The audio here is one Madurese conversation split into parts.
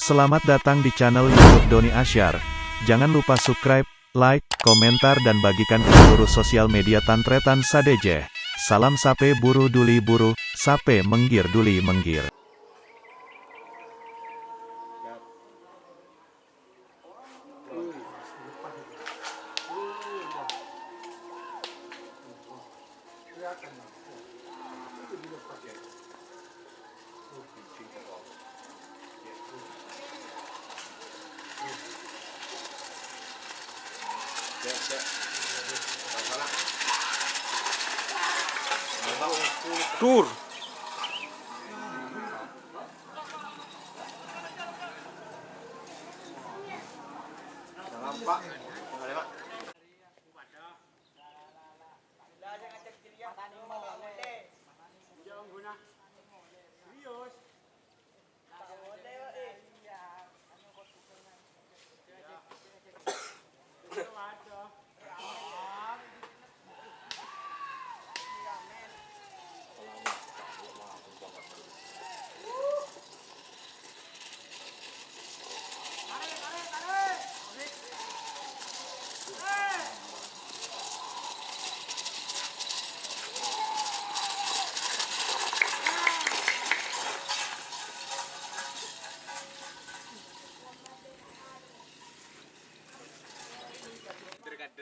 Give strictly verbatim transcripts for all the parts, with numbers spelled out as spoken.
Selamat datang di channel YouTube Doni Asyar. Jangan lupa subscribe, like, komentar, dan bagikan ke seluruh sosial media tan-tarètan sadhâjâ. Salam sapè buru dhuli buru, sapè mèngghir dhuli mèngghir. Tur.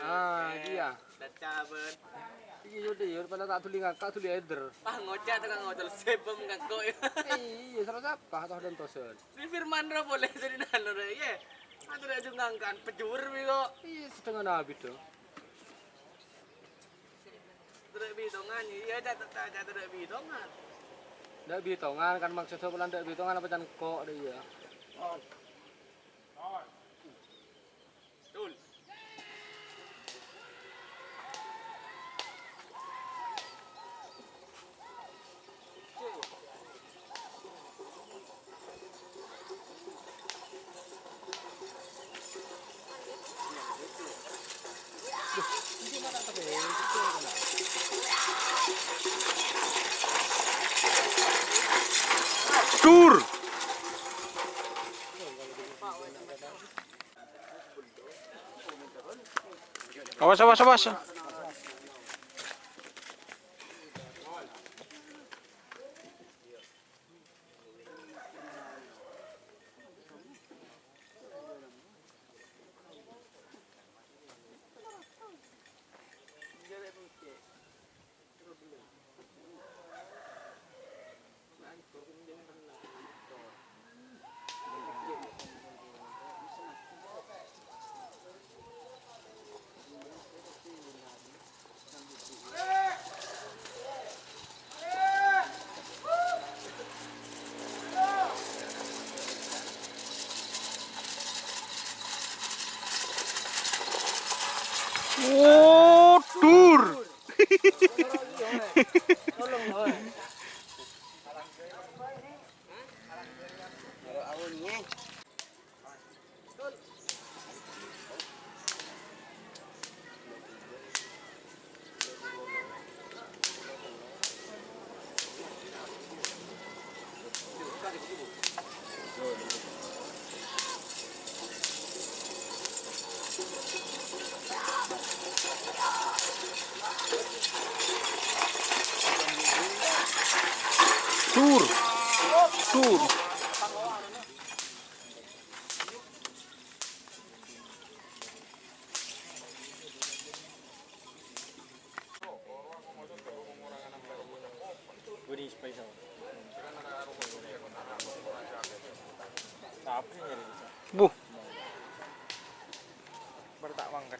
Ah, iyâ. Daca bân. Iyâ, yodâ, yodâ, padâ ta' dhuli ngangka', dhuli èdher. Ah, ngoca' ta' ngoca' sèbâ ngangka', yâ. Iyâ, sara sapa, toh, dan tosen. Ini firman ro polè, jadi nano ro, yâ. Atau dia juga ngangka', pejur, bi, kok. Iyâ, sedangkan abit, dong. Tidak bitongan, iyâ, jatuh, jatuh tidak bitongan. Tidak bitongan, kan, maksudnya bukan tidak bitongan, apa can kok, deh, iyâ. Tur. Awas, awas, awas. Oh, tur. Tur. Tur. Buh. Baru tak mangkat.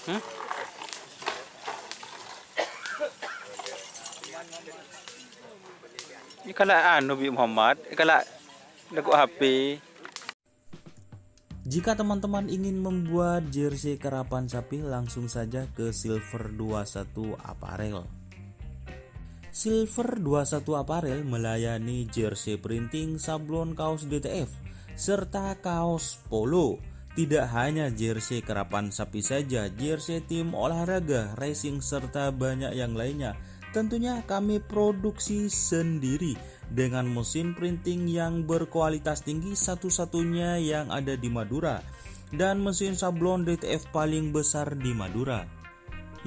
Hmm? Èkala' anu, Bi' Muhammad, èkala' lagu H P. Jika teman-teman ingin membuat jersey karapan sapi, langsung saja ke Silver dua satu Apparel. Silver dua satu Apparel melayani jersey printing, sablon kaos D T F, serta kaos polo. Tidak hanya jersey karapan sapi saja, jersey tim olahraga, racing, serta banyak yang lainnya. Tentunya kami produksi sendiri dengan mesin printing yang berkualitas tinggi, satu-satunya yang ada di Madura, dan mesin sablon D T F paling besar di Madura.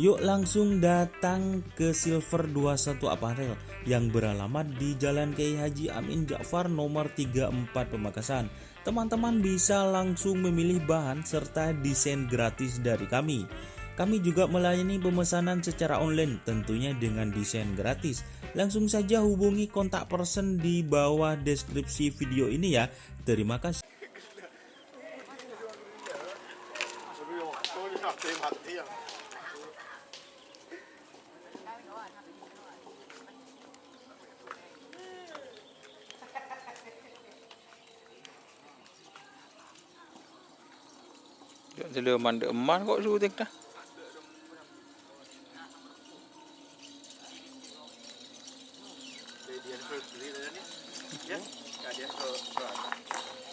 Yuk langsung datang ke Silver dua satu Apparel yang beralamat di Jalan Kiai Haji Amin Ja'far nomor tiga empat Pamekasan. Teman-teman bisa langsung memilih bahan serta desain gratis dari kami. Kami juga melayani pemesanan secara online, tentunya dengan desain gratis. Langsung saja hubungi kontak person di bawah deskripsi video ini ya. Terima kasih. Jâ' dâlâman dâ' emma kok syuting dah.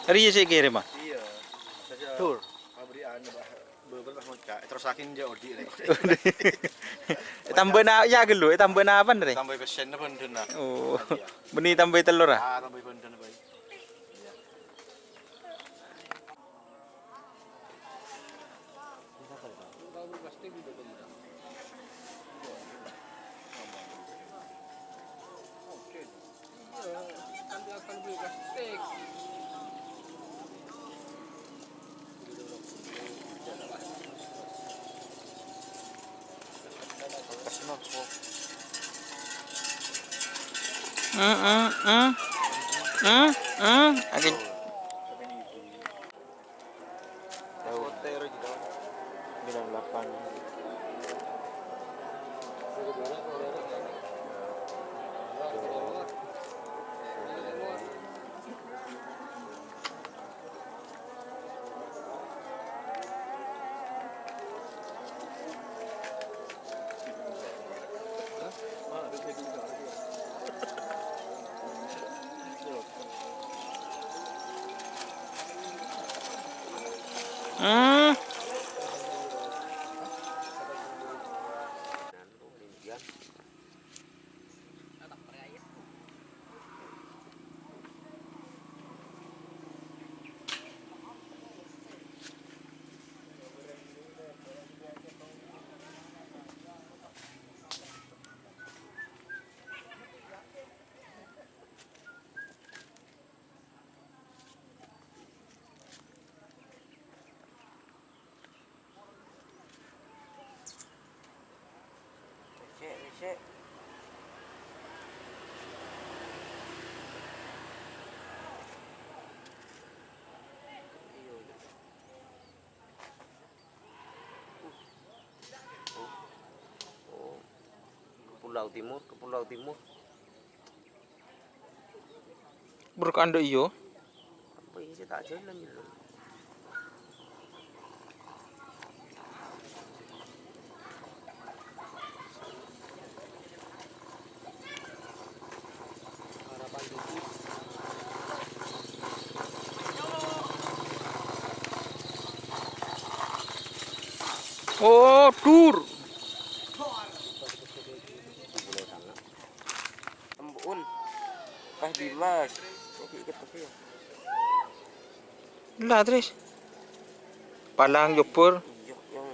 Rèya sè kèrèm, ah? Iyâ. Dur. Pabrik anu, Bah. Bâbâ pas ngoca', terus saking jâ' odi', rè. Tambâna, yâ, ghâllu, tambâna apa, rè? Tambâi pèssèna bhândhâna. Oh. Iyâ. Bânnè tambâi tellor, ah? Ah, tambâi bhândhâna, bhâi. Iyâ. Hmm, hmm, hmm. Hmm, hmm. Oke. Hmm. Becek, becek. Iya, iya. Uh. Oh. Oh. Ke Pulau Timur, ke Pulau Timur. Berkah ando iyo. Apa isi tak jalan gitu. Oh, dur. Embu'un. Pas Dimas. Jadi ikut tapi ya. Lah, terus. Palang jebur. Iya, yang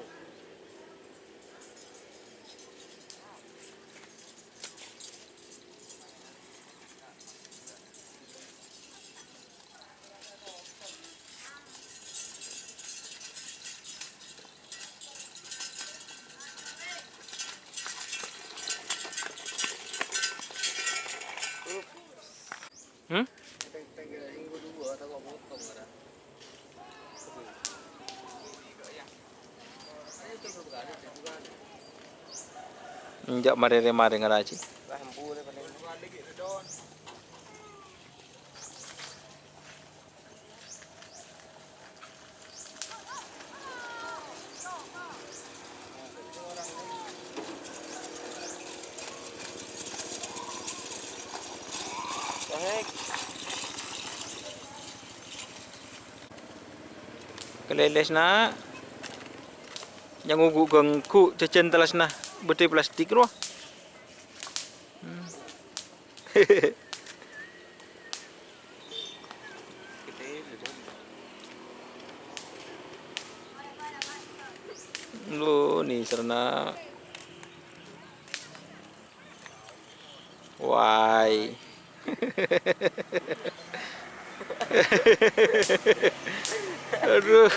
Hmm? Enjâ' marè-marè ngaraji. Kalèlès, Na'. Nyang ongghu-ghângghu jhâjhân tellasna bâdâ è plastik rowa. Hmm. Lo, ni serna. Wai. Aduh.